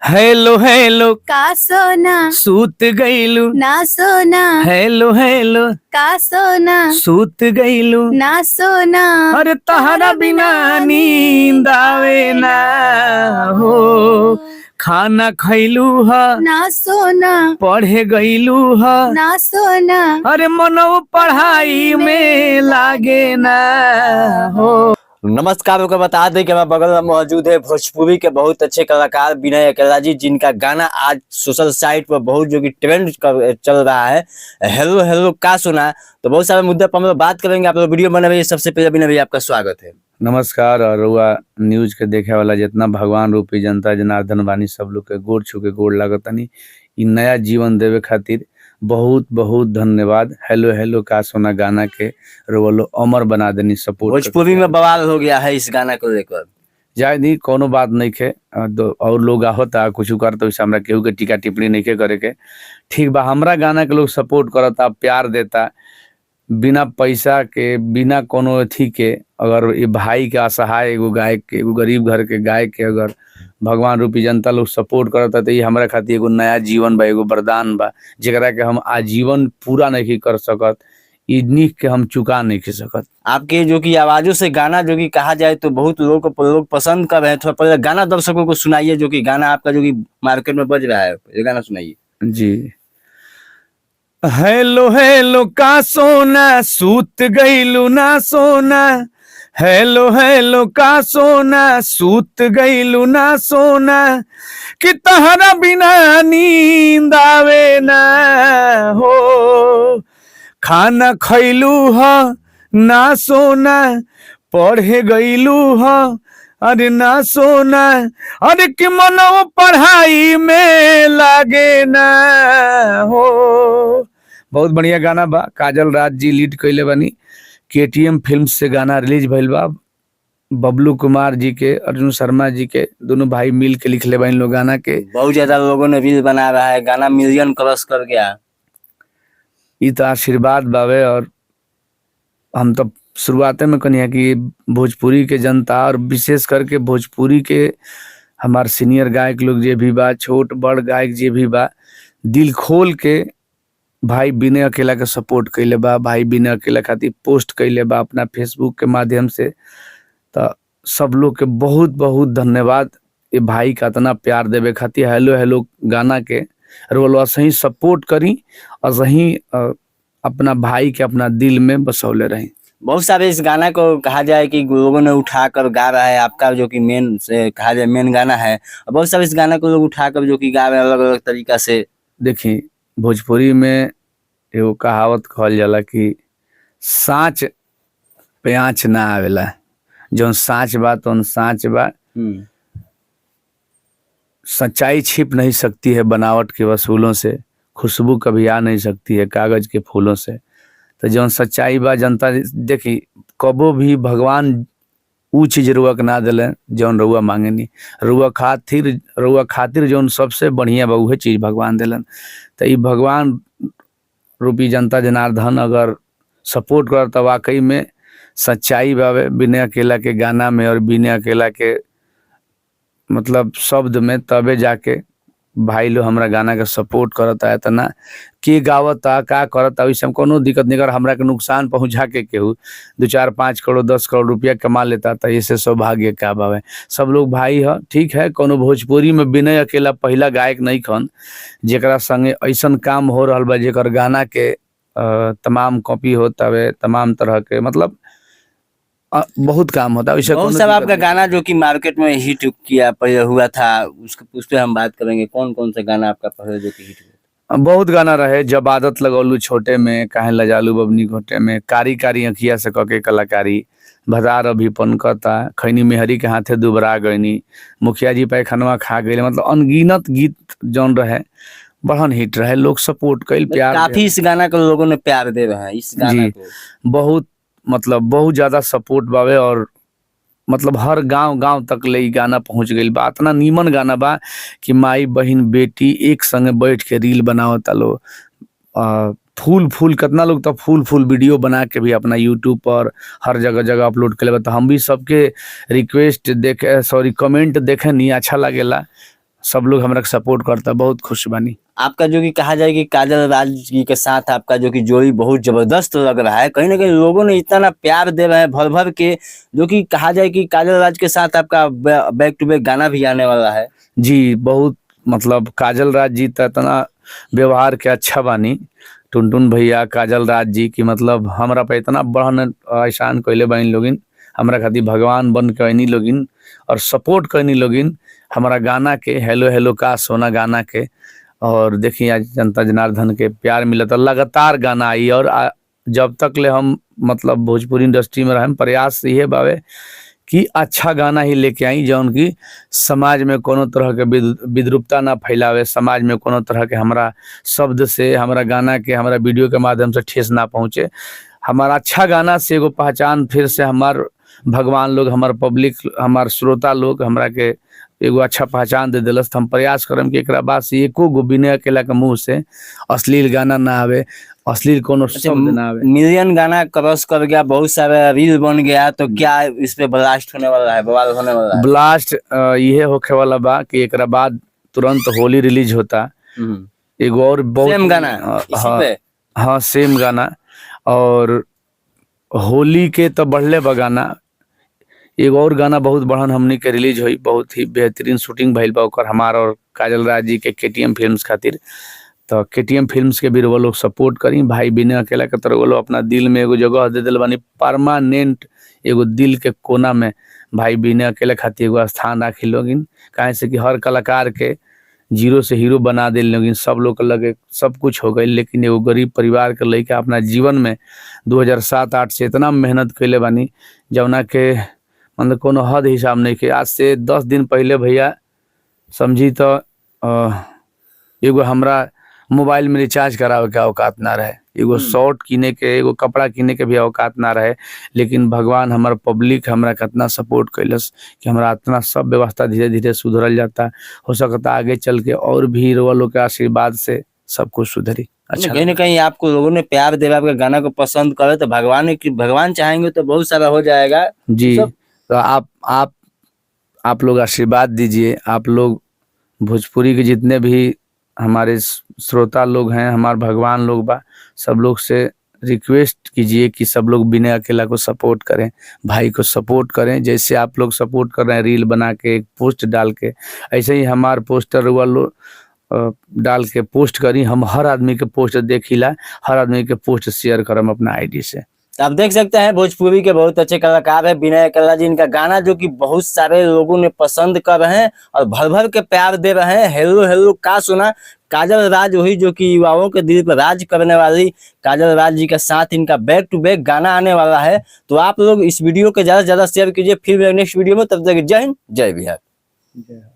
Hello hello का सोना, सूत गईलू ना सोना, हेलो हेलो का सोना, सूत गईलू ना सोना, अरे तहरा बिना नींद आवे ना हो। खाना खैलू ह ना सोना, पढ़े गईलू ह ना सोना, अरे मनो पढ़ाई में लागे ना हो। नमस्कार, आपको बता दें कि हमारे बगल में मौजूद है भोजपुरी के बहुत अच्छे कलाकार विनय अकेला जी, जिनका गाना आज सोशल साइट पर बहुत जो कि ट्रेंड चल रहा है, हेलो हेलो का सुना। तो बहुत सारे मुद्दे पर हम लोग बात करेंगे, आप लोग वीडियो बने रहिए। सबसे पहले विनय भैया, आपका स्वागत है। नमस्कार। और रउआ न्यूज के देखे वाला जितना भगवान रूपी जनता जनार्दन बानी, सब लोग के गोड़ छू के गोड़ लागतानी। इ नया जीवन देवे खातिर बहुत बहुत धन्यवाद। हेलो हेलो का सोना गाना के रउआ लोग अमर बना देनी, सपोर्ट भोजपुरी में बवाल हो गया है इस गाना को लेकर। जाए दी, कोनो बात नहीं खे। और लोग आवता कुछ करता, वैसे हमरा केहू के टीका टिप्पणी नहीं के करे के। ठीक बा, हमरा गाना के लोग सपोर्ट करता, प्यार देता, बिना पैसा के, बिना कोनो अथी के। अगर ये भाई के, असहाय एगो गायक के, एगो गरीब घर के गायक के अगर भगवान रूपी जनता लोग सपोर्ट करता, तो ये हमरा खातिर एगो नया जीवन बा, एगो वरदान बा, जेकरा के हम आजीवन पूरा नहीं कर सकत, ई निख के हम चुका नहीं सकत। आपके जो कि आवाजों से गाना जो कि कहा जाए तो बहुत लोग पसंद कर रहे हैं। थोड़ा पहले गाना दर्शकों को सुनाइए, जो कि गाना आपका जो कि मार्केट में बज रहा है, ये गाना सुनाइए। जी। हेलो हेलो का सोना, सूत गईलू ना सोना, हेलो हेलो का सोना, सूत गईलू ना सोना, कि तहरा बिना नींद आवे ना हो। खाना खैलू ह ना सोना, पढ़े गईलू ह अरे ना सोना, अरे कि मनो पढ़ाई में लागे ना हो। बहुत बढ़िया गाना बा, काजल राज जी लीड कैले बानी। केटीएम फिल्म से गाना रिलीज भइल बा। बबलू कुमार जी के, अर्जुन शर्मा जी के, दोनों भाई मिल के लिखले बानी लोग गाना के। बहुत ज्यादा लोगों ने रील बना रहा है, गाना मिलियन क्रॉस कर गया। ई तो आशीर्वाद बावे। और हम तो शुरुआते में कनिया कि भोजपुरी के जनता और विशेष करके भोजपुरी के हमार सीनियर गायक लोग जे भी बा, छोट बड़ गायक जे भी बा, दिल खोल के भाई विनय अकेला के सपोर्ट कैले बा, भाई विनय अकेला खातिर पोस्ट कैले बा अपना फेसबुक के माध्यम से। तो सब लोग के बहुत बहुत धन्यवाद ये भाई का इतना प्यार देवे खातिर। हेलो हेलो गाना के रोल सही सपोर्ट करी और सही अपना भाई के अपना दिल में बसौले रही। बहुत सारे इस गाना को कहा जाए कि लोगों ने उठा कर गा रहा है, आपका जो कि मेन से कहा जाए मेन गाना है, और बहुत सारे इस गाना को लोग उठा कर जो कि गा रहे हैं अलग अलग तरीका से। देखी, भोजपुरी में एगो कहावत कहल जाला कि साँच पे आँच ना आवेला। जौन साँच बा तौन साँच बा। सच्चाई छिप नहीं सकती है बनावट के वसूलों से, खुशबू कभी आ नहीं सकती है कागज के फूलों से। तो जौन सच्चाई बा जनता देखी, कबो भी भगवान ऊ चीज रुआ के ना दिले जौन रुआ मांगेनी। रुआ खातिर जौन सबसे बढ़िया बा, उहे चीज भगवान दिलन। तो ई भगवान रूपी जनता जनार्दन अगर सपोर्ट कर तो वाकई में सच्चाई बावे विनय अकेला के गाना में और विनय अकेला के मतलब शब्द में, तबे जाके भाई लोग हमरा गाना के सपोर्ट करता है। तना के गावता, का करता, वैसे हम कोनो दिक्कत नहीं कर। हमरा के नुकसान पहुंचा के केहू 2, 4, 5 करोड़, 10 करोड़ रुपया कमा लेता, तो ऐसे सौभाग्य का बावे? सब लोग भाई है, ठीक है। कोनो भोजपुरी में विनय अकेला पहला गायक नहीं खन जेकरा संगे ऐसन काम हो रहल बा, जेकर गाना के तमाम कॉपी होता है, तमाम तरह के मतलब बहुत काम होता है वैसे। बहुत कोनो सब दिक्कत आपका नहीं। गाना जो कि मार्केट में हिट किया पहले हुआ था, उसके उस पर हम बात करेंगे। कौन कौन सा गाना आपका पहले जो कि हिट हुआ? बहुत गाना रहे। जब आदत लगौलू छोटे में, काहे लजालू बबनी घोटे में, कारी कारी अखिया से कके कलाकारी, भदार अभी पनकता, खैनी मेहरी के हाथे दुबरा गईनी, मुखिया जी पैखनवा खा गई, मतलब अनगिनत गीत जौन रहे, बड़हन हिट रहे, लोग सपोर्ट कैल, प्यार काफी इस गाना को लोगों ने प्यार दे रहा है इस गाना को। बहुत, मतलब बहुत ज्यादा सपोर्ट बावे और मतलब हर गांव गांव तक ले इ गाना पहुंच गइल बा। इतना नीमन गाना बा कि माई, बहिन, बेटी एक संगे बैठ के रील बनावता लो। फूल फूल कितना लोग तो फूल फूल वीडियो बना के भी अपना यूट्यूब पर हर जगह जगह अपलोड कर, तो हम भी सबके रिक्वेस्ट देखे, सॉरी, कमेंट देखे नहीं, अच्छा लगेला। सब लोग हमरा के सपोर्ट करता, बहुत खुश बानी। आपका जो कि कहा जाए कि काजल राज जी के साथ आपका जो कि जोड़ी बहुत जबरदस्त लग रहा है, कहीं ना कहीं लोगों ने इतना ना प्यार दे रहे हैं भर भर के, जो कि कहा जाए कि काजल राज के साथ आपका बैक टू बैक गाना भी आने वाला है। जी बहुत, मतलब काजल राज जी त इतना व्यवहार के अच्छा बानी, टुनटुन भैया काजल राज जी की मतलब हमरा पे इतना बढ़न एहसान कैले बानी लोगिन, हमरा खातिर भगवान बन के ऐनी लोगिन और सपोर्ट कैनी लोगिन हमारा गाना के, हेलो हेलो का सोना गाना के। और देखिए आज जनता जनार्दन के प्यार मिलता, लगातार गाना आई और जब तक ले हम मतलब भोजपुरी इंडस्ट्री में रहें, प्रयास ये बावे कि अच्छा गाना ही लेके आई जौन की समाज में कोनो तरह के विद्रूपता ना फैलावे, समाज में कोनो तरह के हमरा शब्द से, हमरा गाना के, हमरा वीडियो के माध्यम से ठेस ना पहुँचे। हमारा अच्छा गाना से एगो पहचान फिर से हमार भगवान लोग, हमार पब्लिक, हमार श्रोता लोग हमरा के एगो अच्छा पहचान दे दिलस। त हम प्रयास करम कि एकरा बाद से एको गो विनय अकेला के मुंह से अश्लील गाना ना आवे, अश्लील कोनो शब्द ना आवे। मिलियन गाना क्रॉस कर गया, बहुत सारा रील बन गया, तो क्या इस पे ब्लास्ट होने वाला है, बवाल होने वाला है? ब्लास्ट इहे होखे वाला बा कि एकरा बाद तुरंत होली रिलीज होता, एगो और बहुत सेम गाना इसी हाँ, पे? हाँ सेम गाना, और होली के तो बढ़ले बा गाना, एगो और गाना बहुत बढ़न हमनी के रिलीज हुई, बहुत ही बेहतरीन शूटिंग भइल बा ओकर हमार और काजल राज जी के केटीएम फिल्म्स खातिर। तो केटीएम फिल्म्स के भी रउआ लोग सपोर्ट करी। भाई विनय अकेला के तरह लोग अपना दिल में एगो जगह दे दिल बानी, परमानेंट एगो दिल के कोना में भाई विनय अकेला खातिर एगो स्थान राखी लोगिन, काहे से कि हर कलाकार के जीरो से हीरो बना दिल लोगिन, सब लोग के लगे सब कुछ हो गई, लेकिन एगो गरीब परिवार के लइका अपना जीवन में 2007-8 से इतना मेहनत कैले बानी जौना के मतलब कोनो हद हिसाब नहीं के। आज से 10 दिन पहले भैया समझी तो एगो हमरा मोबाइल में रिचार्ज करावे के औकात ना रहे, एगो शर्ट किने के, एगो कपड़ा किने के भी औकात ना रहे, लेकिन भगवान हमार पब्लिक हमरा कितना सपोर्ट कैलस कि हमरा इतना सब व्यवस्था धीरे धीरे सुधरल जाता। हो सकता आगे चल के और भी रउआ लोग के आशीर्वाद से सब कुछ सुधरी। अच्छा, कहीं ना कहीं आपको लोगों ने प्यार देवा, आपके गाना को पसंद करे तो भगवान की, भगवान चाहेंगे तो बहुत सारा हो जाएगा जी। सब। तो आप आप आप लोग आशीर्वाद दीजिए। आप लोग भोजपुरी के जितने भी हमारे श्रोता लोग हैं, हमारे भगवान लोग बा, सब लोग से रिक्वेस्ट कीजिए कि सब लोग विनय अकेला को सपोर्ट करें, भाई को सपोर्ट करें। जैसे आप लोग सपोर्ट कर रहे हैं रील बना के, एक पोस्ट डाल के, ऐसे ही हमार पोस्टर हुआ लो डाल के पोस्ट करी। हम हर आदमी के पोस्ट देखिला, हर आदमी के पोस्ट शेयर करम अपना आईडी से। तो आप देख सकते हैं भोजपुरी के बहुत अच्छे कलाकार है विनय अकेला जी। इनका गाना जो कि बहुत सारे लोगों ने पसंद कर रहे हैं और भर भर के प्यार दे रहे हैं। हेलो हेलो का सुना काजल राज, वही जो कि युवाओं के दिल पर राज करने वाली काजल राज जी के साथ इनका बैक टू बैक गाना आने वाला है। तो आप लोग इस वीडियो को ज्यादा से ज्यादा शेयर कीजिए। फिर नेक्स्ट वीडियो में, तब तक जय हिंद, जय बिहार।